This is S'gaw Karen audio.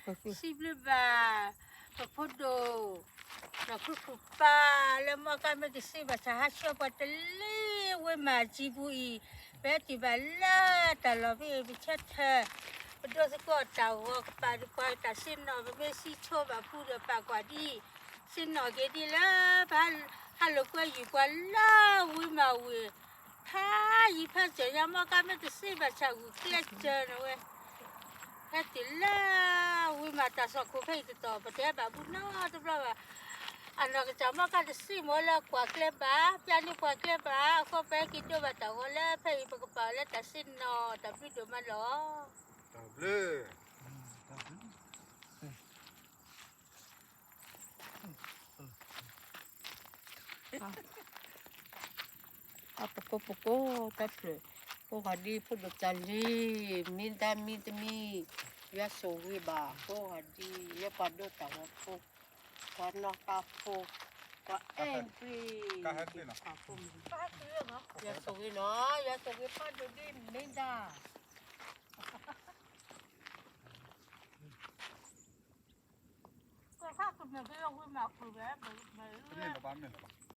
စံးဘျုးဘၣ် ပဖိဒိၣ် နီၢ်ခုၣ်ခုၣ်ပၢ်လၢ မီၢ်ကါမ့ၢ်တစံးဘၣ်ဆၣ် ဟးဆှၢပှၤတလ့ၢ်ဝ့ၢ်မးအစုပူၤအံၤ, ပဟဲတုၤဘၣ်လၢတၢ်လီၢ်ဖဲအံၤ ပဆၢထၢၣ် ပဒိသကိးတၢ်ဂီၤ ကပာ်ဒုးပှၤတၢ်ဆ့ၣ်နီၤ ပမ့ၢ်စံးဆိဘၣ်ဖုဒီး ပာ်ကွၢ်ဒ် ဆ့ၣ်နီၤက့ၤဒ်လၢ ပဟးလိာ်ကွဲယုၢ်ပှၤလၢဝ့ၢ်မးဝ့ၢ် ဖးယံၤဖးစၢၤညါ မီၢ်ကါမ့ၢ်တစံးဘၣ်ဆၣ် ဂုာ်ကျဲးစၢးန့ၣ်ဝဲ ဟဲတုၤလၢဝ့ၢ်မးတၢ်သွၣ်ခိၣ်ဖဲအံၤတတီၤ ပတဟဲဘၣ်ဘူးနီတဘျီဘၣ်. အနီၢ်ကစၢ်မီၢ်ကါတစံးမ့ၢ်လၢကွၢ်ကျဲဘၣ် ပျၢ်န့ၢ်ပှၤကျဲဘၣ်အဃိ ပဟဲက့ၤဒိးဘၣ်တၢ်ဂီၤလၢဖဲအံၤ ပကပာ်အီၤလၢတၢ်ဆ့ၣ်နီၤ တၢ်ဘျုးဒိၣ်မးလီၤ. တၢ်ဘျုး ပကိးပကိးတၢ်ဖျၢၣ် ကိးဂၤဒ် ဖိဒိၣ်တၢ်လံၤ မ့ၢ်ဒါမံတမံၤ ယွၤဆိၣ်ဂ့ၤဘၣ် ကိးဂၤဒ် လၢပှၤဒိးတၢ်ဂီၤဖိ ပှၤနီၢ်ကါဖိ ပှၤအဲၣ်ဘျ့ ယွၤဆိၣ်ဂ့ၤနီၤ ယွၤဆိၣ်ဂ့ၤဖးဒိၣ်ဒ်မ့ၢ်ဒါ တမ့ၢ်လၢၤဘၣ် မ့ၢ်လၢၤဘၣ်